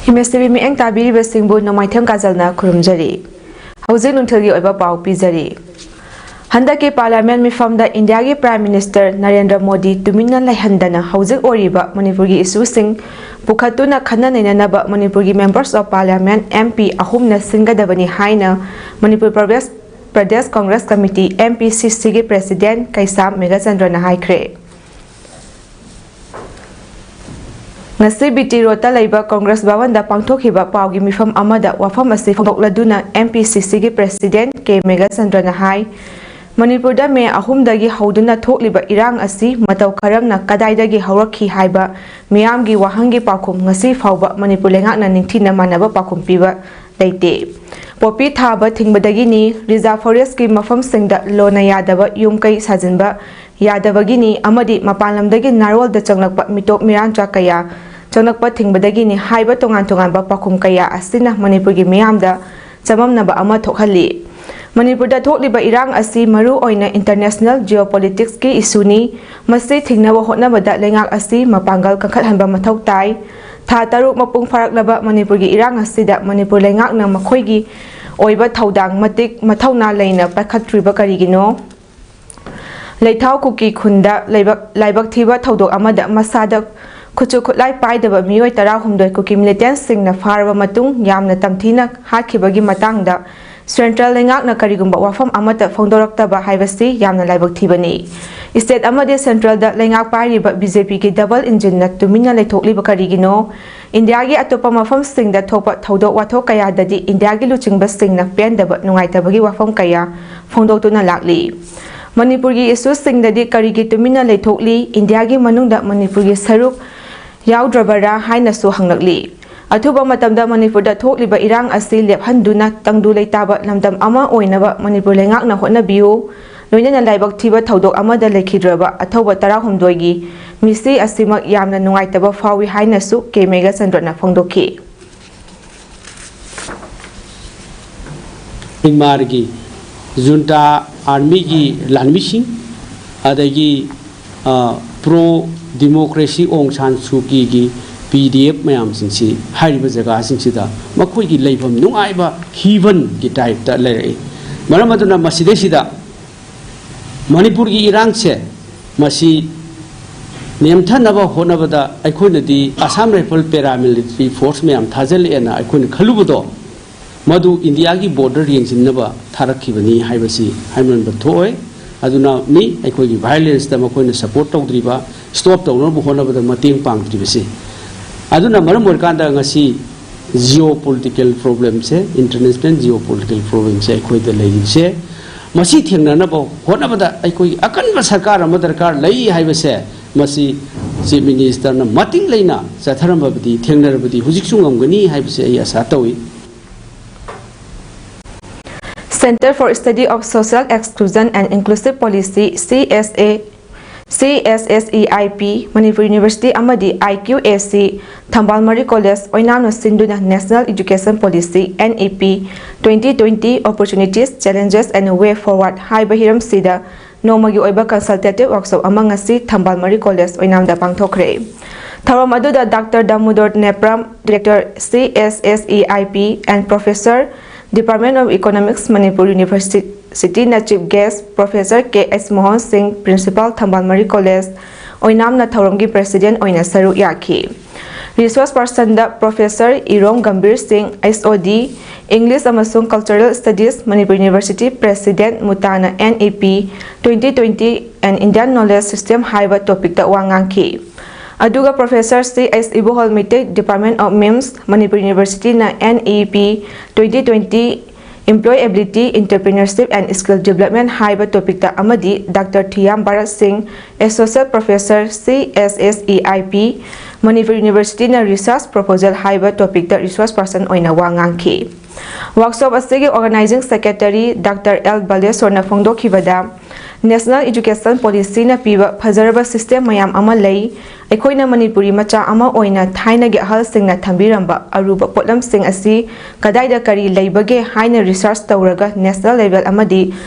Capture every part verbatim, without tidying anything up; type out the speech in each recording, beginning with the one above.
Himesh TV ꯃꯤꯠꯌꯦꯡ ꯇꯥꯕꯤꯔꯤꯕꯁꯤꯡꯕꯨ ꯅꯣꯡꯃꯥꯏꯊꯦꯝ ꯀꯥꯖꯜꯅ ꯈꯨꯔꯨꯝꯖꯔꯤ꯫ ꯍꯧꯖꯤꯛ ꯅꯨꯡꯊꯤꯜꯒꯤ ꯑꯣꯏꯕ ꯄꯥꯎ ꯄꯤꯖꯔꯤ꯫ ꯍꯟꯗꯛꯀꯤ ꯄꯥꯔꯂꯤꯌꯥꯃꯦꯟ ꯃꯤꯐꯝꯗ ꯏꯟꯗꯤꯌꯥꯒꯤ ꯄ꯭ꯔꯥꯏꯝ ꯃꯤꯅꯤꯁꯇꯔ ꯅꯔꯦꯟꯗ꯭ꯔ ꯃꯣꯗꯤ ꯇꯨꯃꯤꯟꯅ ꯂꯩꯍꯟꯗꯅ ꯍꯧꯖꯤꯛ ꯑꯣꯏꯔꯤꯕ ꯃꯅꯤꯄꯨꯔꯒꯤ ꯏꯁꯨꯁꯤꯡ ꯄꯨꯈꯠꯇꯨꯅ ꯈꯟꯅ ꯅꯩꯅꯅꯕ ꯃꯅꯤꯄꯨꯔꯒꯤ members of parliament, M P, ꯑꯍꯨꯝꯅ ꯁꯤꯟꯒꯗꯕꯅꯤ ꯍꯥꯏꯅ Manipur Pradesh, Pradesh Congress committee, M P ꯁꯤ ꯁꯤꯒꯤ ꯄ꯭ꯔꯦꯁꯤꯗꯦꯟꯠ ꯀꯩꯁꯥꯝ ꯃꯦꯘꯆꯟꯗ꯭ꯔꯅ ꯍꯥꯏꯈ꯭ꯔꯦ꯫ ꯉꯁꯤ ꯕꯤ ꯇꯤ ꯔꯣꯗꯇ ꯂꯩꯕ ꯀꯪꯒ꯭ꯔꯦꯁ ꯚꯕꯟꯗ ꯄꯥꯡꯊꯣꯛꯈꯤꯕ ꯄꯥꯎꯒꯤ ꯃꯤꯐꯝ ꯑꯃꯗ ꯋꯥꯐꯝ ꯑꯁꯤ ꯐꯣꯡꯗꯣꯛꯂꯗꯨꯅ ꯑꯦꯝ ꯄꯤ ꯁꯤ ꯁꯤꯒꯤ ꯄ꯭ꯔꯦꯁꯤꯗꯦꯟꯠ ꯀꯦ ꯃꯦꯘꯆꯟꯗ꯭ꯔꯅ ꯍꯥꯏ, ꯃꯅꯤꯄꯨꯔꯗ ꯃꯦ ꯑꯍꯨꯝꯗꯒꯤ ꯍꯧꯗꯨꯅ ꯊꯣꯛꯂꯤꯕ ꯏꯔꯥꯡ ꯑꯁꯤ ꯃꯇꯧ ꯀꯔꯝꯅ ꯀꯗꯥꯏꯗꯒꯤ ꯍꯧꯔꯛꯈꯤ ꯍꯥꯏꯕ ꯃꯤꯌꯥꯝꯒꯤ ꯋꯥꯍꯪꯒꯤ ꯄꯥꯎꯈꯨꯝ ꯉꯁꯤ ꯐꯥꯎꯕ ꯃꯅꯤꯄꯨꯔ ꯂꯩꯉꯥꯛꯅ ꯅꯤꯡꯊꯤꯅ ꯃꯥꯟꯅꯕ ꯄꯥꯎꯈꯨꯝ ꯄꯤꯕ ꯂꯩꯇꯦ꯫ ꯄꯣꯄꯤ ꯊꯥꯕ ꯊꯤꯡꯕꯗꯒꯤꯅꯤ, ꯔꯤꯖꯥꯔꯚ ꯐꯣꯔꯦꯁ꯭ꯠꯀꯤ ꯃꯐꯝꯁꯤꯡꯗ ꯂꯣꯟꯅ ꯌꯥꯗꯕ ꯌꯨꯝ ꯀꯩ ꯁꯥꯖꯤꯟꯕ ꯌꯥꯗꯕꯒꯤꯅꯤ ꯑꯃꯗꯤ ꯃꯄꯥꯟ ꯂꯝꯗꯒꯤ ꯅꯥꯔꯣꯜꯗ ꯆꯪꯂꯛꯄ ꯃꯤꯇꯣꯞ ꯃꯤꯔꯥꯟꯆꯥ ꯀꯌꯥ ꯆꯪꯂꯛꯄ ꯊꯤꯡꯕꯗꯒꯤꯅꯤ ꯍꯥꯏꯕ ꯇꯣꯉꯥꯟ ꯇꯣꯉꯥꯟꯕ ꯄꯥꯎꯈꯨꯝ ꯀꯌꯥ ꯑꯁꯤꯅ ꯃꯅꯤꯄꯨꯔꯒꯤ ꯃꯤꯌꯥꯝꯗ ꯆꯃꯝꯅꯕ ꯑꯃ ꯊꯣꯛꯍꯜꯂꯤ꯫ ꯃꯅꯤꯄꯨꯔꯗ ꯊꯣꯛꯂꯤꯕ ꯏꯔꯥꯡ ꯑꯁꯤ ꯃꯔꯨ ꯑꯣꯏꯅ ꯏꯟꯇꯔꯅꯦꯁꯅꯦꯜ ꯖꯤꯑꯣꯄꯣꯂꯤꯇꯤꯛꯁꯀꯤ ꯏꯁꯨꯅꯤ꯫ ꯃꯁꯤ ꯊꯤꯡꯅꯕ ꯍꯣꯠꯅꯕꯗ ꯂꯩꯉꯥꯛ ꯑꯁꯤ ꯃꯄꯥꯡꯒꯜ ꯀꯟꯈꯠꯍꯟꯕ ꯃꯊꯧ ꯇꯥꯏ꯫ ꯊꯥ ꯇꯔꯨꯛ ꯃꯄꯨꯡ ꯐꯥꯔꯛꯂꯕ ꯃꯅꯤꯄꯨꯔꯒꯤ ꯏꯔꯥꯡ ꯑꯁꯤꯗ ꯃꯅꯤꯄꯨꯔ ꯂꯩꯉꯥꯛꯅ ꯃꯈꯣꯏꯒꯤ ꯑꯣꯏꯕ ꯊꯧꯗꯥꯡ ꯃꯇꯤꯛ ꯃꯊꯧꯅꯥ ꯂꯩꯅ ꯄꯥꯏꯈꯠꯇ꯭ꯔꯤꯕ ꯀꯔꯤꯒꯤꯅꯣ? ꯂꯩꯊꯥꯎ ꯀꯨꯀꯤ ꯈꯨꯟꯗ ꯂꯩꯕꯛ-, ꯂꯥꯏꯕꯛ ꯊꯤꯕ ꯊꯧꯗꯣꯛ ꯑꯃꯗ ꯃꯁꯥꯗ ꯈꯨꯠꯁꯨ ꯈꯨꯠꯂꯥꯏ ꯄꯥꯏꯗꯕ ꯃꯤꯑꯣꯏ ꯇꯔꯥꯍꯨꯝꯗꯣꯏ ꯀꯨꯀꯤ ꯃꯤꯂꯤꯇꯦꯟꯠꯁꯤꯡꯅ ꯐꯥꯔꯕ ꯃꯇꯨꯡ ꯌꯥꯝꯅ ꯇꯝꯊꯤꯅ ꯍꯥꯠꯈꯤꯕꯒꯤ ꯃꯇꯥꯡꯗ ꯁꯦꯟꯇ꯭ꯔꯦꯜ ꯂꯩꯉꯥꯛꯅ ꯀꯔꯤꯒꯨꯝꯕ ꯋꯥꯐꯝ ꯑꯃꯠꯇ ꯐꯣꯡꯗꯣꯔꯛꯇꯕ ꯍꯥꯏꯕꯁꯤ ꯌꯥꯝꯅ ꯂꯥꯏꯕꯛ ꯊꯤꯕꯅꯤ꯫ ꯁ꯭ꯇꯦꯠ ꯑꯃꯗꯤ ꯁꯦꯟꯇ꯭ꯔꯦꯜꯗ ꯂꯩꯉꯥꯛ ꯄꯥꯏꯔꯤꯕ ꯕꯤ ꯖꯦ ꯄꯤꯒꯤ ꯗꯕꯜ ꯏꯟꯖꯤꯟꯅ ꯇꯨꯃꯤꯟꯅ ꯂꯩꯊꯣꯛꯂꯤꯕ ꯀꯔꯤꯒꯤꯅꯣ? ꯏꯟꯗꯤꯌꯥꯒꯤ ꯑꯇꯣꯞꯄ ꯃꯐꯝꯁꯤꯡꯗ ꯊꯣꯛꯄ ꯊꯧꯗꯣꯛ ꯋꯥꯊꯣꯛ ꯀꯌꯥꯗꯗꯤ ꯏꯟꯗꯤꯌꯥꯒꯤ ꯂꯨꯆꯤꯡꯕꯁꯤꯡꯅ ꯄꯦꯟꯗꯕ, ꯅꯨꯡꯉꯥꯏꯇꯕꯒꯤ ꯋꯥꯐꯝ ꯀꯌꯥ ꯐꯣꯡꯗꯣꯛꯇꯨꯅ ꯂꯥꯛꯂꯤ꯫ ꯃꯅꯤꯄꯨꯔꯒꯤ ꯏꯁꯨꯁꯤꯡꯗꯗꯤ ꯀꯔꯤꯒꯤ ꯇꯨꯃꯤꯟꯅ ꯂꯩꯊꯣꯛꯂꯤ? ꯏꯟꯗꯤꯌꯥꯒꯤ ꯃꯅꯨꯡꯗ ꯃꯅꯤꯄꯨꯔꯒꯤ ꯁꯔꯨꯛ ꯌꯥꯎꯗ꯭ꯔꯕꯔꯥ ꯍꯥꯏꯅꯁꯨ ꯍꯪꯂꯛꯂꯤ꯫ ꯑꯊꯨꯕ ꯃꯇꯝꯗ ꯃꯅꯤꯄꯨꯔꯗ ꯊꯣꯛꯂꯤꯕ ꯏꯔꯥꯡ ꯑꯁꯤ ꯂꯦꯞꯍꯟꯗꯨꯅ ꯇꯪꯗꯨ ꯂꯩꯇꯥꯕ ꯂꯝꯗꯝ ꯑꯃ ꯑꯣꯏꯅꯕ ꯃꯅꯤꯄꯨꯔ ꯂꯩꯉꯥꯛꯅ ꯍꯣꯠꯅꯕꯤꯌꯨ꯫ ꯂꯣꯏꯅꯅ ꯂꯥꯏꯕꯛ ꯊꯤꯕ ꯊꯧꯗꯣꯛ ꯑꯃꯗ ꯂꯩꯈꯤꯗ꯭ꯔꯕ ꯑꯊꯧꯕ ꯇꯔꯥꯍꯨꯝꯗꯣꯏꯒꯤ ꯃꯤꯁꯤ ꯑꯁꯤꯃꯛ ꯌꯥꯝꯅ ꯅꯨꯡꯉꯥꯏꯇꯕ ꯐꯥꯎꯏ ꯍꯥꯏꯅꯁꯨ ꯀꯦ ꯃꯦꯘꯆꯟꯗ꯭ꯔꯅ ꯐꯣꯡꯗꯣꯛꯈꯤ꯫ ꯃ꯭ꯌꯥꯟꯃꯥꯔꯒꯤ ꯖꯨꯟꯇꯥ ꯑꯥꯔꯃꯤꯒꯤ ꯂꯥꯟꯃꯤꯁꯤꯡ, ꯑꯗꯒꯤ, ꯑ, ꯄ꯭ꯔꯣ ꯗꯤꯃꯣꯀ꯭ꯔꯦꯁꯤ ꯑꯣꯡ ꯁꯥꯟ ꯁꯨ ꯀꯤꯒꯤ ꯄꯤ ꯗꯤ ꯑꯦꯐ ꯃꯌꯥꯝꯁꯤꯡꯁꯤ ꯍꯥꯏꯔꯤꯕ ꯖꯒꯥꯁꯤꯡꯁꯤꯗ ꯃꯈꯣꯏꯒꯤ ꯂꯩꯐꯝ ꯅꯨꯡꯉꯥꯏꯕ ꯍꯤꯕꯟꯒꯤ ꯇꯥꯏꯞꯇ ꯂꯩꯔꯛꯏ꯫ ꯃꯔꯝ ꯑꯗꯨꯅ ꯃꯁꯤꯗꯩꯁꯤꯗ ꯃꯅꯤꯄꯨꯔꯒꯤ ꯏꯔꯥꯡꯁꯦ ꯃꯁꯤ ꯅꯦꯝꯊꯅꯕ ꯍꯣꯠꯅꯕꯗ ꯑꯩꯈꯣꯏꯅꯗꯤ ꯑꯁꯥꯝ ꯔꯥꯏꯐꯜ ꯄꯦꯔꯥꯃꯤꯂꯤꯇꯔꯤ ꯐꯣꯔꯁ ꯃꯌꯥꯝ ꯊꯥꯖꯤꯜꯂꯛꯑꯦꯅ ꯑꯩꯈꯣꯏꯅ ꯈꯜꯂꯨꯕꯗꯣ ꯃꯗꯨ ꯏꯟꯗꯤꯌꯥꯒꯤ ꯕꯣꯔꯗꯔ ꯌꯦꯡꯁꯤꯟꯅꯕ ꯊꯥꯔꯛꯈꯤꯕꯅꯤ ꯍꯥꯏꯕꯁꯤ ꯍꯥꯏꯃꯟꯕ ꯊꯣꯛꯑꯣꯏ꯫ ꯑꯗꯨꯅ ꯃꯤ ꯑꯩꯈꯣꯏꯒꯤ ꯚꯥꯏꯑꯣꯂꯦꯟꯁꯇ ꯃꯈꯣꯏꯅ ꯁꯄꯣꯔꯠ ꯇꯧꯗ꯭ꯔꯤꯕ, ꯁ꯭ꯇꯣꯞ ꯇꯧꯅꯕ ꯍꯣꯠꯅꯕꯗ ꯃꯇꯦꯡ ꯄꯥꯡꯗ꯭ꯔꯤꯕꯁꯤ꯫ ꯑꯗꯨꯅ ꯃꯔꯝ ꯑꯣꯏꯔꯀꯥꯟꯗ ꯉꯁꯤ ꯖꯤꯑꯣ ꯄꯣꯂꯤꯇꯤꯀꯦꯜ ꯄ꯭ꯔꯣꯕ꯭ꯂꯦꯝꯁꯦ, ꯏꯟꯇꯔꯅꯦꯁꯅꯦꯜ ꯖꯤꯑꯣ ꯄꯣꯂꯤꯇꯤꯀꯦꯜ ꯄ꯭ꯔꯣꯕ꯭ꯂꯦꯝꯁꯦ ꯑꯩꯈꯣꯏꯗ ꯂꯩꯔꯤꯕꯁꯦ, ꯃꯁꯤ ꯊꯦꯡꯅꯅꯕ ꯍꯣꯠꯅꯕꯗ ꯑꯩꯈꯣꯏꯒꯤ ꯑꯀꯟꯕ ꯁꯔꯀꯥꯔ ꯑꯃ ꯗꯔꯀꯥꯔ ꯂꯩ ꯍꯥꯏꯕꯁꯦ ꯃꯁꯤ ꯆꯤꯐ ꯃꯤꯅꯤꯁꯇꯔꯅ ꯃꯇꯤꯛ ꯂꯩꯅ ꯆꯠꯊꯔꯝꯃꯕꯗꯤ, ꯊꯦꯡꯅꯔꯕꯗꯤ ꯍꯧꯖꯤꯛꯁꯨ ꯉꯝꯒꯅꯤ ꯍꯥꯏꯕꯁꯦ ꯑꯩ ꯑꯁꯥ ꯇꯧꯏ꯫ Centre for Study of Social Exclusion and Inclusive Policy, C S A, C S S E I P, Manipur university ꯑꯃꯗꯤ I Q A C, ꯊꯝꯕꯥꯜ ꯃꯔꯤ ꯀꯣꯂꯦꯖ ꯑꯣꯏꯅꯥꯝꯅ ꯁꯤꯟꯗꯨꯅ National Education Policy, N E P, twenty twenty, Opportunities, Challenges and Way Forward ꯍꯥꯏꯕ ꯍꯤꯔꯝꯁꯤꯗ ꯅꯣꯡꯃꯒꯤ ꯑꯣꯏꯕ consultative workshop ꯑꯃ ꯉꯁꯤ ꯊꯝꯕꯥꯜ ꯃꯔꯤ ꯀꯣꯂꯦꯖ ꯑꯣꯏꯅꯥꯝꯗ ꯄꯥꯡꯊꯣꯛꯈ꯭ꯔꯦ꯫ ꯊꯧꯔꯝ ꯑꯗꯨꯗ Doctor ꯗꯥꯃꯣꯗꯣꯔ ꯅꯦꯄ꯭ꯔꯥꯝ, Director, C S S E I P and Professor, Department of Economics, Manipur University ꯅ chief guest, Professor K H Mohan ꯁꯤꯡ, Principal, ꯊꯝꯕꯥꯜ ꯃꯔꯤ ꯀꯣꯂꯦꯖ ꯑꯣꯏꯅꯥꯝꯅ ꯊꯧꯔꯝꯒꯤ president ꯑꯣꯏꯅ ꯁꯔꯨꯛ ꯌꯥꯈꯤ꯫ Resource personꯗ Professor ꯏꯔꯣꯝ ꯒꯝꯚꯤꯔ ꯁꯤꯡ, H O D, English ꯑꯃꯁꯨꯡ Cultural Studies, Manipur University President, ꯃꯨꯇꯥꯅ N E P twenty twenty and Indian Knowledge System ꯍꯥꯏꯕ topicꯇ ꯋꯥ ꯉꯥꯡꯈꯤ꯫ ꯑꯗꯨꯒ Professor C H ꯏꯕꯣꯍꯜ, Meitei Department of MIMS, Manipur Universityꯅ N E P twenty twenty, Employability, Entrepreneurship and Skill Development ꯍꯥꯏꯕ topicꯇ ꯑꯃꯗꯤ Doctor ꯊꯤꯌꯥꯝ ꯚꯥꯔꯠ ꯁꯤꯡ, Associate Professor, C S S E I P, Manipur Universityꯅ Research Proposal ꯍꯥꯏꯕ topicꯇ resource person ꯑꯣꯏꯅ ꯋꯥ ꯉꯥꯡꯈꯤ꯫ Workshop ꯑꯁꯤꯒꯤ Organizing Secretary Doctor L ꯕꯥꯂꯦꯁꯣꯔꯅ ꯐꯣꯡꯗꯣꯛꯈꯤꯕꯗ, National Education Policyꯅ ꯄꯤꯕ ꯐꯖꯔꯕ system ꯃꯌꯥꯝ ꯑꯃ ꯂꯩ꯫ ꯑꯩꯈꯣꯏꯅ ꯃꯅꯤꯄꯨꯔꯤ ꯃꯆꯥ ꯑꯃ ꯑꯣꯏꯅ ꯊꯥꯏꯅꯒꯤ ꯑꯍꯜꯁꯤꯡꯅ ꯊꯝꯕꯤꯔꯝꯕ ꯑꯔꯨꯕ ꯄꯣꯠꯂꯝꯁꯤꯡ ꯑꯁꯤ ꯀꯗꯥꯏꯗ ꯀꯔꯤ ꯂꯩꯕꯒꯦ ꯍꯥꯏꯅ research ꯇꯧꯔꯒ national level ꯑꯃꯗꯤ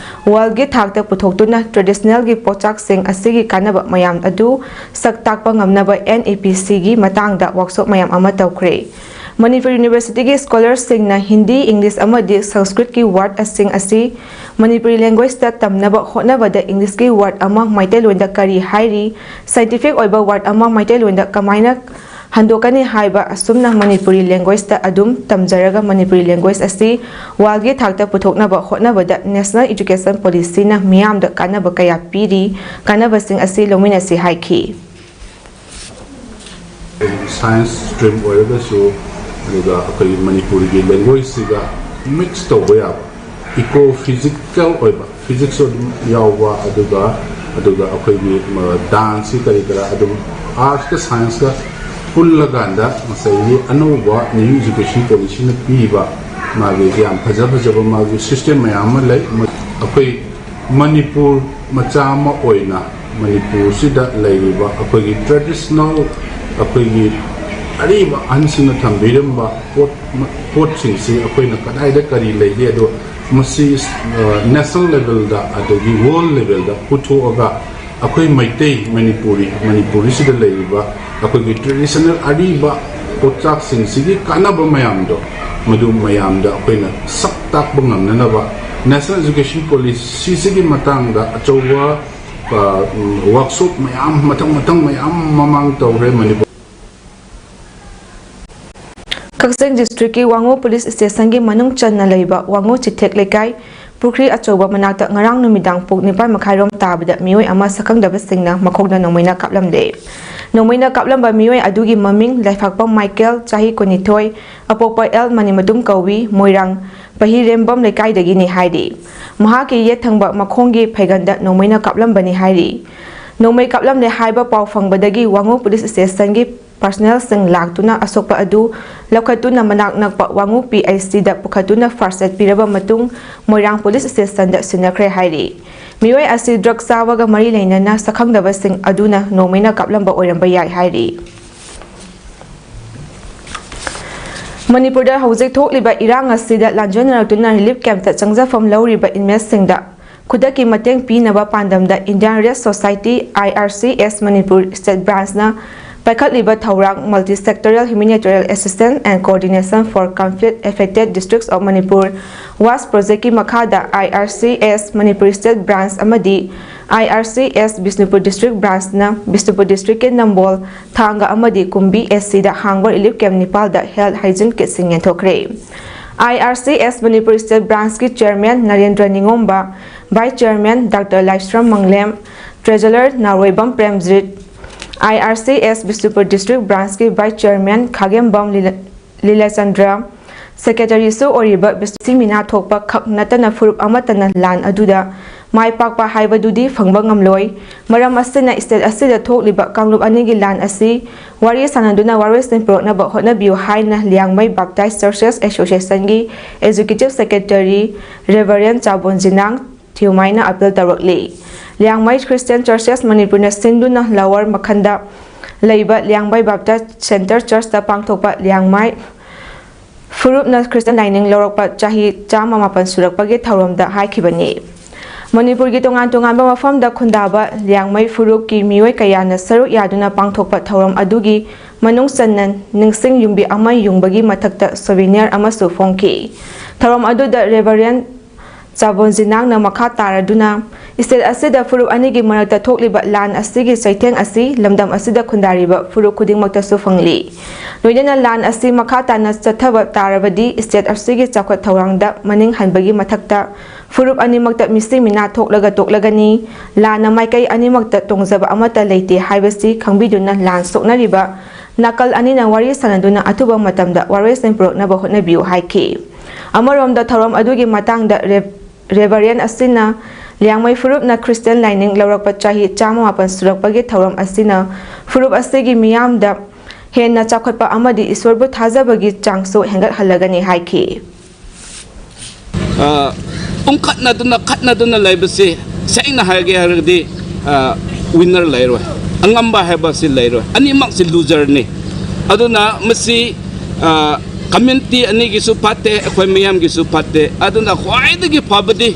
worldꯒꯤ ꯊꯥꯛꯇ ꯄꯨꯊꯣꯛꯇꯨꯅ traditionalꯒꯤ ꯄꯣꯠꯆꯥꯛꯁꯤꯡ ꯑꯁꯤꯒꯤ ꯀꯥꯟꯅꯕ ꯃꯌꯥꯝ ꯑꯗꯨ ꯁꯛ ꯇꯥꯛꯄ ꯉꯝꯅꯕ NEPCꯒꯤ ꯃꯇꯥꯡꯗ workshop ꯃꯌꯥꯝ ꯑꯃ ꯇꯧꯈ꯭ꯔꯦ꯫ ꯃꯅꯤꯄꯨꯔ Universityꯒꯤ scholarꯁꯤꯡꯅ ꯍꯤꯟꯗꯤ, English ꯑꯃꯗꯤ ꯁꯪꯁꯀ꯭ꯔꯤꯠꯀꯤ wordꯁꯤꯡ ꯑꯁꯤ ꯃꯅꯤꯄꯨꯔꯤ languageꯇ ꯇꯝꯅꯕ ꯍꯣꯠꯅꯕꯗ Englishꯀꯤ word ꯑꯃ ꯃꯩꯇꯩꯂꯣꯟꯗ ꯀꯔꯤ ꯍꯥꯏꯔꯤ, scientific ꯑꯣꯏꯕ word ꯑꯃ ꯃꯩꯇꯩꯂꯣꯟꯗ ꯀꯃꯥꯏꯅ ꯍꯟꯗꯣꯛꯀꯅꯤ ꯍꯥꯏꯕ ꯑꯁꯨꯝꯅ ꯃꯅꯤꯄꯨꯔꯤ language૰ꯇ ꯑꯗꯨꯝ ꯇꯝꯖꯔꯒ ꯃꯅꯤꯄꯨꯔꯤ language ꯑꯁꯤ worldꯒꯤ ꯊꯥꯛꯇ ꯄꯨꯊꯣꯛꯅꯕ ꯍꯣꯠꯅꯕꯗ National Education Policyꯅ ꯃꯤꯌꯥꯝꯗ ꯀꯥꯟꯅꯕ ꯀꯌꯥ ꯄꯤꯔꯤ꯫ ꯀꯥꯟꯅꯕꯁꯤꯡ ꯑꯁꯤ ꯂꯧꯃꯤꯟꯅꯁꯤ ꯍꯥꯏꯈꯤ꯫ Science stream ꯑꯣꯏꯔꯒꯁꯨ, ꯑꯗꯨꯒ ꯑꯩꯈꯣꯏꯒꯤ ꯃꯅꯤꯄꯨꯔꯤꯒꯤ languageꯁꯤꯒ mix ꯇꯧꯕ ꯌꯥꯕ, eco physical ꯑꯣꯏꯕ, physics ꯑꯗꯨꯝ ꯌꯥꯎꯕ, ꯑꯗꯨꯒ ꯑꯗꯨꯒ ꯑꯩꯈꯣꯏꯒꯤ danceꯀꯤ ꯀꯔꯤ ꯀꯔꯥ ꯑꯗꯨꯝ artsꯀ scienceꯀ ꯄꯨꯜꯂꯀꯥꯟꯗ ꯉꯁꯥꯏꯒꯤ ꯑꯅꯧꯕ new education policyꯅ ꯄꯤꯕ ꯃꯥꯒꯤ ꯌꯥꯝ ꯐꯖ ꯐꯖꯕ ꯃꯥꯒꯤ system ꯃꯌꯥꯝ ꯑꯃ ꯂꯩ꯫ ꯑꯩꯈꯣꯏ ꯃꯅꯤꯄꯨꯔ ꯃꯆꯥ ꯑꯃ ꯑꯣꯏꯅ ꯃꯅꯤꯄꯨꯔꯁꯤꯗ ꯂꯩꯔꯤꯕ ꯑꯩꯈꯣꯏꯒꯤ traditional, ꯑꯩꯈꯣꯏꯒꯤ ꯑꯔꯤꯕ ꯑꯍꯟꯁꯤꯡꯅ ꯊꯝꯕꯤꯔꯝꯕ ꯄꯣꯠ ꯄꯣꯠꯁꯤꯡꯁꯤ ꯑꯩꯈꯣꯏꯅ ꯀꯗꯥꯏꯗ ꯀꯔꯤ ꯂꯩꯒꯦ, ꯑꯗꯣ ꯃꯁꯤ national levelꯗ ꯑꯗꯒꯤ world levelꯗ ꯄꯨꯊꯣꯛꯑꯒ ꯑꯩꯈꯣꯏ ꯃꯩꯇꯩ ꯃꯅꯤꯄꯨꯔꯤ ꯃꯅꯤꯄꯨꯔꯤꯁꯤꯗ ꯂꯩꯔꯤꯕ ꯑꯩꯈꯣꯏꯒꯤ traditional ꯑꯔꯤꯕ ꯄꯣꯠꯆꯥꯛꯁꯤꯡꯁꯤꯒꯤ ꯀꯥꯟꯅꯕ ꯃꯌꯥꯝꯗꯣ ꯃꯗꯨ ꯃꯌꯥꯝꯗ ꯑꯩꯈꯣꯏꯅ ꯁꯛ ꯇꯥꯛꯄ ꯉꯝꯅꯅꯕ National Education Policyꯁꯤꯒꯤ ꯃꯇꯥꯡꯗ ꯑꯆꯧꯕ workshop ꯃꯌꯥꯝ ꯃꯊꯪ ꯃꯊꯪ ꯃꯌꯥꯝ ꯃꯃꯥꯡ ꯇꯧꯈ꯭ꯔꯦ ꯃꯅꯤꯄꯨꯔ꯫ ꯀꯛꯆꯤꯡ districtꯀꯤ ꯋꯥꯉꯨ police stationꯒꯤ ꯃꯅꯨꯡ ꯆꯟꯅ ꯂꯩꯕ ꯋꯥꯉꯨ ꯆꯤꯊꯦꯛ ꯂꯩꯀꯥꯏ ꯄꯨꯈ꯭ꯔꯤ ꯑꯆꯧꯕ ꯃꯅꯥꯛꯇ ꯉꯔꯥꯡ ꯅꯨꯃꯤꯗꯥꯡ ꯄꯨꯡ ꯅꯤꯄꯥꯟ ꯃꯈꯥꯏꯔꯣꯝ ꯇꯥꯕꯗ ꯃꯤꯑꯣꯏ ꯑꯃ ꯁꯛꯈꯪꯗꯕꯁꯤꯡꯅ ꯃꯈꯣꯡꯗ ꯅꯣꯡꯃꯩꯅ ꯀꯥꯞꯂꯝꯂꯦ꯫ ꯅꯣꯡꯃꯩꯅ ꯀꯥꯞꯂꯝꯕ ꯃꯤꯑꯣꯏ ꯑꯗꯨꯒꯤ ꯃꯃꯤꯡ ꯂꯩꯐꯥꯛꯄꯝ ꯃꯥꯏꯀꯦꯜ, ꯆꯍꯤ ꯀꯨꯟꯅꯤꯊꯣꯏ, ꯑꯄꯣꯛꯄ ꯑꯦꯜ ꯃꯅꯤꯃꯇꯨꯝ ꯀꯧꯏ, ꯃꯣꯏꯔꯥꯡ ꯄꯍꯤꯔꯦꯝꯕꯝ ꯂꯩꯀꯥꯏꯗꯒꯤꯅꯤ ꯍꯥꯏꯔꯤ꯫ ꯃꯍꯥꯛꯀꯤ ꯌꯦꯠ ꯊꯪꯕ ꯃꯈꯣꯡꯒꯤ ꯐꯩꯒꯟꯗ ꯅꯣꯡꯃꯩꯅ ꯀꯥꯞꯂꯝꯕꯅꯤ ꯍꯥꯏꯔꯤ꯫ ꯅꯣꯡꯃꯩ ꯀꯥꯞꯂꯝꯂꯦ ꯍꯥꯏꯕ ꯄꯥꯎ ꯐꯪꯕꯗꯒꯤ ꯋꯥꯉꯨ police stationꯒꯤ ꯄꯥꯔꯁꯅꯦꯜꯁꯤꯡ ꯂꯥꯛꯇꯨꯅ ꯑꯁꯣꯛꯄ ꯑꯗꯨ ꯂꯧꯈꯠꯇꯨꯅ ꯃꯅꯥꯛ ꯅꯛꯄ ꯋꯥꯉꯨ ꯄꯤ ꯑꯩꯆ ꯁꯤꯗ ꯄꯨꯈꯠꯇꯨꯅ ꯐꯥꯔꯁ ꯑꯦꯗ ꯄꯤꯔꯕ ꯃꯇꯨꯡ ꯃꯣꯏꯔꯥꯡ ꯄꯨꯂꯤꯁ ꯁ꯭ꯇꯦꯁꯟꯗ ꯁꯤꯟꯅꯈ꯭ꯔꯦ ꯍꯥꯏꯔꯤ꯫ ꯃꯤꯑꯣꯏ ꯑꯁꯤ ꯗ꯭ꯔꯒ ꯆꯥꯕꯒ ꯃꯔꯤ ꯂꯩꯅꯅ ꯁꯛꯈꯪꯗꯕꯁꯤꯡ ꯑꯗꯨꯅ ꯅꯣꯡꯃꯩꯅ ꯀꯥꯞꯂꯝꯕ ꯑꯣꯏꯔꯝꯕ ꯌꯥꯏ ꯍꯥꯏꯔꯤ꯫ ꯃꯅꯤꯄꯨꯔꯗ ꯍꯧꯖꯤꯛ ꯊꯣꯛꯂꯤꯕ ꯏꯔꯥꯡ ꯑꯁꯤꯗ ꯂꯥꯟꯖꯦꯟꯅꯔꯛꯇꯨꯅ ꯔꯤꯂꯤꯐ ꯀꯦꯝꯞꯇ ꯆꯪꯖꯐꯝ ꯂꯧꯔꯤꯕ ꯏꯟꯃꯦꯠꯁꯤꯡꯗ ꯈꯨꯗꯛꯀꯤ ꯃꯇꯦꯡ ꯄꯤꯅꯕ ꯄꯥꯟꯗꯝꯗ Indian Relief Society, I R C S, Manipur state ꯕ꯭ꯔꯥꯟꯁꯅ ꯄꯥꯏꯈꯠꯂꯤꯕ ꯊꯧꯔꯥꯡ Multi Sectoral Humanitarian Assistance and Coordination for Conflict Affected Districts of Manipur, ꯋꯥꯁ ꯄ꯭ꯔꯣꯖꯦꯛꯀꯤ ꯃꯈꯥꯗ I R C S Manipur state branch ꯑꯃꯗꯤ I R C S Bishnupur district ꯕ꯭ꯔꯥꯟꯁꯅ ꯕꯤꯁꯅꯨꯄꯨꯔ ꯗꯤꯁꯇ꯭ꯔꯤꯛꯀꯤ ꯅꯝꯕꯣꯜ, ꯊꯥꯡꯒ ꯑꯃꯗꯤ ꯀꯨꯝꯕꯤ ꯑꯦꯁ ꯁꯤꯗ ꯍꯥꯡꯕ ꯔꯤꯂꯤꯐ ꯀꯦꯝꯞ ꯅꯤꯄꯥꯜꯗ ꯍꯦꯜꯊ ꯍꯥꯏꯖꯤꯟ ꯀꯤꯠꯁꯤꯡ ꯌꯦꯟꯊꯣꯛꯈ꯭ꯔꯦ꯫ I R C S Manipur state ꯕ꯭ꯔꯥꯟꯁꯀꯤ chairman Narendra Ningomba, vice chairman doctor Laishram Manglem, treasurer Naoroibam Premjit, I R C S Bishnupur district ꯕ꯭ꯔꯥꯟꯁꯀꯤ ꯚꯥꯏꯁ ꯆꯤꯌꯔꯃꯦꯟ ꯈꯥꯒꯦꯝꯕꯝ ꯂꯤꯂ-, ꯂꯤꯂꯆꯟꯗ꯭ꯔ, ꯁꯦꯀ꯭ꯔꯦꯇꯔꯤꯁꯨ ꯑꯣꯏꯔꯤꯕ ꯕꯤꯁ-, ꯃꯤꯅꯥ ꯊꯣꯛꯄ ꯈꯛ ꯅꯠꯇꯅ ꯐꯨꯔꯨꯞ ꯑꯃꯠꯇꯅ ꯂꯥꯟ ꯑꯗꯨꯗ ꯃꯥꯏ ꯄꯥꯛꯄ ꯍꯥꯏꯕꯗꯨꯗꯤ ꯐꯪꯕ ꯉꯝꯂꯣꯏ꯫ ꯃꯔꯝ ꯑꯁꯤꯅ ꯁ꯭ꯇꯦꯠ ꯑꯁꯤꯗ ꯊꯣꯛꯂꯤꯕ ꯀꯥꯡꯂꯨꯞ ꯑꯅꯤꯒꯤ ꯂꯥꯟ ꯑꯁꯤ ꯋꯥꯔꯤ ꯁꯥꯅꯗꯨꯅ ꯋꯥꯔꯣꯏꯁꯤꯟ ꯄꯨꯔꯛꯅꯕ ꯍꯣꯠꯅꯕꯤꯌꯨ ꯍꯥꯏꯅ ꯂꯤꯌꯥꯡꯃꯩ ꯕꯥꯞꯇꯥꯏꯁ ꯆꯔꯆꯦꯁ ꯑꯦꯁꯣꯁꯤꯌꯦꯁꯟꯒꯤ executive secretary reverend Chabon Jinang ꯊꯤꯌꯨꯃꯥꯏꯅ ꯑꯄꯤꯜ ꯇꯧꯔꯛꯂꯤ꯫ ꯂꯤꯌꯥꯡꯃꯩ ꯈ꯭ꯔꯤꯁꯇꯤꯌꯥꯟ ꯆꯔꯆꯦꯁ ꯃꯅꯤꯄꯨꯔꯅ ꯁꯤꯟꯗꯨꯅ ꯂꯋꯔ ꯃꯈꯟꯗ ꯂꯩꯕ ꯂꯤꯌꯥꯡꯃꯩ ꯕꯥꯞꯇꯥꯏꯁ ꯁꯦꯟꯇꯔ ꯆꯔꯆꯇ ꯄꯥꯡꯊꯣꯛꯄ ꯂꯤꯌꯥꯡꯃꯩ ꯐꯨꯔꯨꯞꯅ ꯈ꯭ꯔꯤꯁꯇꯤꯌꯥꯟ ꯂꯥꯏꯅꯤꯡ ꯂꯧꯔꯛꯄ ꯆꯍꯤ ꯆꯥꯝꯃ ꯃꯥꯄꯟ ꯁꯨꯔꯛꯄꯒꯤ ꯊꯧꯔꯝꯗ ꯍꯥꯏꯈꯤꯕꯅꯤ꯫ ꯃꯅꯤꯄꯨꯔꯒꯤ ꯇꯣꯉꯥꯟ ꯇꯣꯉꯥꯟꯕ ꯃꯐꯝꯗ ꯈꯨꯟꯗꯥꯕ ꯂꯤꯌꯥꯡꯃꯩ ꯐꯨꯔꯨꯞꯀꯤ ꯃꯤꯑꯣꯏ ꯀꯌꯥꯅ ꯁꯔꯨꯛ ꯌꯥꯗꯨꯅ ꯄꯥꯡꯊꯣꯛꯄ ꯊꯧꯔꯝ ꯑꯗꯨꯒꯤ ꯃꯅꯨꯡ ꯆꯟꯅ ꯅꯤꯡꯁꯤꯡ ꯌꯨꯝꯕꯤ ꯑꯃ ꯌꯨꯡꯕꯒꯤ ꯃꯊꯛꯇ ꯁꯣꯚꯦꯅꯤꯌꯔ ꯑꯃꯁꯨ ꯐꯣꯡꯈꯤ꯫ ꯊꯧꯔꯝ ꯑꯗꯨꯗ ꯔꯦꯚꯔꯦꯟ ꯆꯥꯕꯣꯟꯖꯤꯅꯥꯡꯅ ꯃꯈꯥ ꯇꯥꯔꯗꯨꯅ ꯁ꯭ꯇꯦꯠ ꯑꯁꯤꯗ ꯐꯨꯔꯨꯞ ꯑꯅꯤꯒꯤ ꯃꯔꯛꯇ ꯊꯣꯛꯂꯤꯕ ꯂꯥꯟ ꯑꯁꯤꯒꯤ ꯆꯩꯊꯦꯡ ꯑꯁꯤ ꯂꯝꯗꯝ ꯑꯁꯤꯗ ꯈꯨꯟꯗꯥꯔꯤꯕ ꯐꯨꯔꯨꯞ ꯈꯨꯗꯤꯡꯃꯛꯇꯁꯨ ꯐꯪꯂꯤ꯫ ꯂꯣꯏꯅꯅ ꯂꯥꯟ ꯑꯁꯤ ꯃꯈꯥ ꯇꯥꯅ ꯆꯠꯊꯕ ꯇꯥꯔꯕꯗꯤ ꯁ꯭ꯇꯦꯠ ꯑꯁꯤꯒꯤ ꯆꯥꯎꯈꯠ ꯊꯧꯔꯥꯡꯗ ꯃꯅꯤꯡ ꯍꯟꯕꯒꯤ ꯃꯊꯛꯇ ꯐꯨꯔꯨꯞ ꯑꯅꯤꯃꯛꯇ ꯃꯤꯁꯤ ꯃꯤꯅꯥ ꯊꯣꯛꯂꯒ ꯇꯣꯛꯂꯒꯅꯤ꯫ ꯂꯥꯟꯅ ꯃꯥꯏꯀꯩ ꯑꯅꯤꯃꯛꯇ ꯇꯣꯡꯖꯕ ꯑꯃꯠꯇ ꯂꯩꯇꯦ ꯍꯥꯏꯕꯁꯤ ꯈꯪꯕꯤꯗꯨꯅ ꯂꯥꯟ ꯁꯣꯛꯅꯔꯤꯕ ꯅꯥꯀꯜ ꯑꯅꯤꯅ ꯋꯥꯔꯤ ꯁꯥꯅꯗꯨꯅ ꯑꯊꯨꯕ ꯃꯇꯝꯗ ꯋꯥꯔꯣꯏꯁꯤꯟ ꯄꯨꯔꯛꯅꯕ ꯍꯣꯠꯅꯕꯤꯌꯨ ꯍꯥꯏꯈꯤ꯫ ꯑꯃꯔꯣꯝꯗ ꯊꯧꯔꯝ ꯑꯗꯨꯒꯤ ꯃꯇꯥꯡꯗ ꯔꯦ-, ꯔꯦꯚꯔꯦꯟ ꯑꯁꯤꯅ ꯂꯤꯌꯥꯡꯃꯩ ꯐꯨꯔꯨꯞꯅ ꯈ꯭ꯔꯤꯁꯇꯤꯌꯥꯟ ꯂꯥꯏꯅꯤꯡ ꯂꯧꯔꯛꯄ ꯆꯍꯤ ꯆꯥꯝꯃ ꯃꯥꯄꯟ ꯁꯨꯔꯛꯄꯒꯤ ꯊꯧꯔꯝ ꯑꯁꯤꯅ ꯐꯨꯔꯨꯞ ꯑꯁꯤꯒꯤ ꯃꯤꯌꯥꯝꯗ ꯍꯦꯟꯅ ꯆꯥꯎꯈꯠꯄ ꯑꯃꯗꯤ ꯏꯁꯣꯔꯕꯨ ꯊꯥꯖꯕꯒꯤ ꯆꯥꯡꯁꯨ ꯍꯦꯟꯒꯠꯍꯜꯂꯒꯅꯤ ꯍꯥꯏꯈꯤ꯫ ꯄꯨꯡꯈꯠꯅꯗꯨꯅ ꯈꯠꯅꯗꯨꯅ ꯂꯩꯕꯁꯤ ꯁꯦꯡꯅ ꯍꯥꯏꯒꯦ ꯍꯥꯏꯔꯒꯗꯤ ꯋꯤꯟꯅꯔ ꯂꯩꯔꯣꯏ, ꯑꯉꯝꯕ ꯍꯥꯏꯕꯁꯤ ꯂꯩꯔꯣꯏ, ꯑꯅꯤꯃꯛꯁꯤ ꯂꯨꯖꯔꯅꯤ꯫ ꯑꯗꯨꯅ ꯃꯁꯤ ꯀꯝꯃ꯭ꯌꯨꯅꯤꯇꯤ ꯑꯅꯤꯒꯤꯁꯨ ꯐꯠꯇꯦ, ꯑꯩꯈꯣꯏ ꯃꯤꯌꯥꯝꯒꯤꯁꯨ ꯐꯠꯇꯦ꯫ ꯑꯗꯨꯅ ꯈ꯭ꯋꯥꯏꯗꯒꯤ ꯐꯕꯗꯤ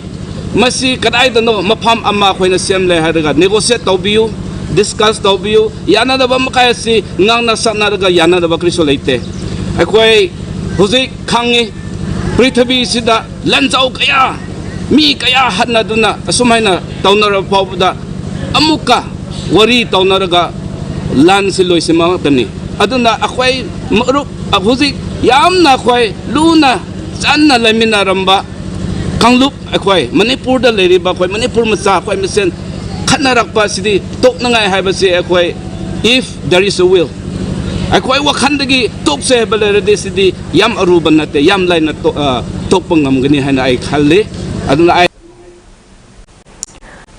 ꯃꯁꯤ ꯀꯗꯥꯏꯗꯅꯣ ꯃꯐꯝ ꯑꯃ ꯑꯩꯈꯣꯏꯅ ꯁꯦꯝꯂꯦ ꯍꯥꯏꯔꯒ ꯅꯦꯒꯣꯁꯤꯌꯦꯠ ꯇꯧꯕꯤꯌꯨ, ꯗꯤꯁꯀꯁ ꯇꯧꯕꯤꯌꯨ, ꯌꯥꯅꯗꯕ ꯃꯈꯩ ꯑꯁꯤ ꯉꯥꯡꯅ ꯁꯛꯅꯔꯒ ꯌꯥꯅꯗꯕ ꯀꯔꯤꯁꯨ ꯂꯩꯇꯦ꯫ ꯑꯩꯈꯣꯏ ꯍꯧꯖꯤꯛ ꯈꯪꯉꯤ, ꯄ꯭ꯔꯤꯊꯤꯕꯤꯁꯤꯗ ꯂꯥꯟꯖꯥꯎ ꯀꯌꯥ, ꯃꯤ ꯀꯌꯥ ꯍꯥꯠꯅꯗꯨꯅ ꯑꯁꯨꯃꯥꯏꯅ ꯇꯧꯅꯔꯕ ꯐꯥꯎꯕꯗ ꯑꯃꯨꯛꯀ ꯋꯥꯔꯤ ꯇꯧꯅꯔꯒ ꯂꯥꯟꯁꯤ ꯂꯣꯏꯁꯤꯟꯕ ꯉꯥꯛꯇꯅꯤ꯫ ꯑꯗꯨꯅ ꯑꯩꯈꯣꯏ ꯃꯔꯨꯞ ꯍꯧꯖꯤꯛ ꯌꯥꯝꯅ ꯑꯩꯈꯣꯏ ꯂꯨꯅ ꯆꯥꯟꯅ ꯂꯩꯃꯤꯟꯅꯔꯝꯕ ꯀꯥꯡꯂꯨꯞ ꯑꯩꯈꯣꯏ ꯃꯅꯤꯄꯨꯔꯗ ꯂꯩꯔꯤꯕ ꯑꯩꯈꯣꯏ ꯃꯅꯤꯄꯨꯔ ꯃꯆꯥ ꯑꯩꯈꯣꯏ ꯃꯁꯦꯟ ꯈꯠꯅꯔꯛꯄ ꯑꯁꯤꯗꯤ ꯇꯣꯛꯅꯉꯥꯏ ꯍꯥꯏꯕꯁꯤ ꯑꯩꯈꯣꯏ, if there is a will, ꯑꯩꯈꯣꯏ ꯋꯥꯈꯜꯗꯒꯤ ꯇꯣꯛꯁꯦ ꯍꯥꯏꯕ ꯂꯩꯔꯗꯤ ꯁꯤꯗꯤ ꯌꯥꯝ ꯑꯔꯨꯕ ꯅꯠꯇꯦ, ꯌꯥꯝ ꯂꯥꯏꯅ ꯇꯣ-, ꯑ, ꯇꯣꯛꯄ ꯉꯝꯒꯅꯤ ꯍꯥꯏꯅ ꯑꯩ ꯈꯜꯂꯤ꯫ ꯑꯗꯨꯅ ꯑꯩ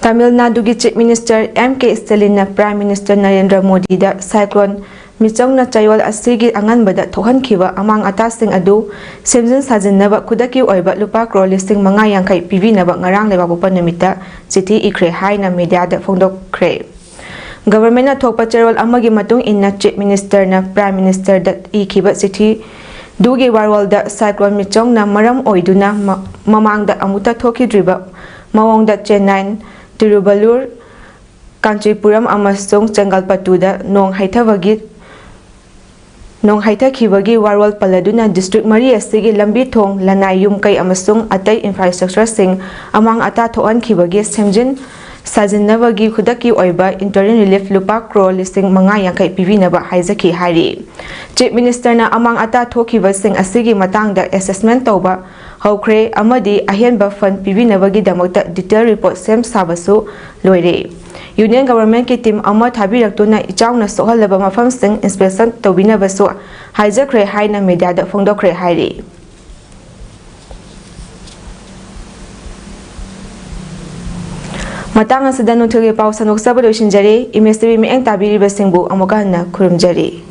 ꯇꯥꯃꯤꯜ ꯅꯥꯗꯨꯒꯤ Chief Minister M K Stalinꯅ Prime Minister Narendra ꯃꯣꯗꯤꯗ cyclone ꯃꯤꯆꯧꯅ ꯆꯌꯣꯜ ꯑꯁꯤꯒꯤ ꯑꯉꯟꯕꯗ ꯊꯣꯛꯍꯟꯈꯤꯕ ꯑꯃꯥꯡ ꯑꯇꯥꯁꯤꯡ ꯑꯗꯨ ꯁꯦꯝꯖꯤꯟ ꯁꯥꯖꯤꯟꯅꯕ ꯈꯨꯗꯛꯀꯤ ꯑꯣꯏꯕ ꯂꯨꯄꯥ ꯀ꯭ꯔꯣꯔ ꯂꯤꯁꯤꯡ ꯃꯉꯥ ꯌꯥꯡꯈꯩ ꯄꯤꯕꯤꯅꯕ ꯉꯔꯥꯡ ꯂꯩꯕꯥꯛꯄꯣꯛꯄ ꯅꯨꯃꯤꯠꯇ ꯆꯤꯊꯤ ꯏꯈ꯭ꯔꯦ ꯍꯥꯏꯅ ꯃꯤꯗꯤꯌꯥꯗ ꯐꯣꯡꯗꯣꯛꯈ꯭ꯔꯦ꯫ ꯒꯚꯔꯟꯃꯦꯟꯠꯅ ꯊꯣꯛꯄ ꯆꯦꯔꯣꯜ ꯑꯃꯒꯤ ꯃꯇꯨꯡ ꯏꯟꯅ, Chief Ministerꯅ Prime Ministerꯗ ꯏꯈꯤꯕ ꯆꯤꯊꯤꯗꯨꯒꯤ ꯋꯥꯔꯣꯜꯗ, cyclone ꯃꯤꯆꯧꯅ ꯃꯔꯝ ꯑꯣꯏꯗꯨꯅ ꯃ-, ꯃꯃꯥꯡꯗ ꯑꯃꯨꯛꯇ ꯊꯣꯛꯈꯤꯗ꯭ꯔꯤꯕ ꯃꯑꯣꯡꯗ ꯆꯦꯟꯅꯥꯏ, ꯇꯤꯔꯨꯕꯂꯨꯔ, ꯀꯥꯟꯆꯤꯄꯨꯔꯝ ꯑꯃꯁꯨꯡ ꯆꯦꯡꯒꯜꯄꯠꯇꯨꯗ ꯅꯣꯡ ꯍꯩꯊꯕꯒꯤ, ꯅꯣꯡ ꯍꯩꯊꯈꯤꯕꯒꯤ ꯋꯥꯔꯣꯜ ꯄꯜꯂꯗꯨꯅ district ꯃꯔꯤ ꯑꯁꯤꯒꯤ ꯂꯝꯕꯤ ꯊꯣꯡ, ꯂꯅꯥꯏ, ꯌꯨꯝ ꯀꯩ ꯑꯃꯁꯨꯡ ꯑꯇꯩ infrastructureꯁꯤꯡ ꯑꯃꯥꯡ ꯑꯇꯥ ꯊꯣꯛꯍꯟꯈꯤꯕꯒꯤ ꯁꯦꯝꯖꯤꯟ ꯁꯥꯖꯤꯟꯅꯕꯒꯤ ꯈꯨꯗꯛꯀꯤ ꯑꯣꯏꯕ interim relief ꯂꯨꯄꯥ ꯀ꯭ꯔꯣꯔ ꯂꯤꯁꯤꯡ ꯃꯉꯥ ꯌꯥꯡꯈꯩ ꯄꯤꯕꯤꯅꯕ ꯍꯥꯏꯖꯈꯤ ꯍꯥꯏꯔꯤ꯫ Chief Ministerꯅ ꯑꯃꯥꯡ ꯑꯇꯥ ꯊꯣꯛꯈꯤꯕꯁꯤꯡ ꯑꯁꯤꯒꯤ ꯃꯇꯥꯡꯗ assessment ꯇꯧꯕ ꯍꯧꯈ꯭ꯔꯦ ꯑꯃꯗꯤ ꯑꯍꯦꯟꯕ fund ꯄꯤꯕꯤꯅꯕꯒꯤꯗꯃꯛꯇ detail report ꯁꯦꯝ ꯁꯥꯕꯁꯨ ꯂꯣꯏꯔꯦ꯫ Union Governmentꯀꯤ team ꯑꯃ ꯊꯥꯕꯤꯔꯛꯇꯨꯅ ꯏꯆꯥꯎꯅ ꯁꯣꯛꯍꯜꯂꯕ ꯃꯐꯝꯁꯤꯡ inspection ꯇꯧꯕꯤꯅꯕꯁꯨ ꯍꯥꯏꯖꯈ꯭ꯔꯦ ꯍꯥꯏꯅ ꯃꯤꯗꯤꯌꯥꯗ ꯐꯣꯡꯗꯣꯛꯈ꯭ꯔꯦ ꯍꯥꯏꯔꯤ꯫ ꯃꯇꯥꯡ ꯑꯁꯤꯗ ꯅꯨꯡꯊꯤꯜꯒꯤ ꯄꯥꯎ ꯁꯟꯗꯣꯛꯆꯕ ꯂꯣꯏꯁꯤꯟꯖꯔꯦ꯫ ꯏꯃꯦꯖ ꯇꯤꯚꯤ ꯃꯤꯠꯌꯦꯡ ꯇꯥꯕꯤꯔꯤꯕꯁꯤꯡꯕꯨ ꯑꯃꯨꯛꯀ ꯍꯟꯅ ꯈꯨꯔꯨꯝꯖꯔꯤ꯫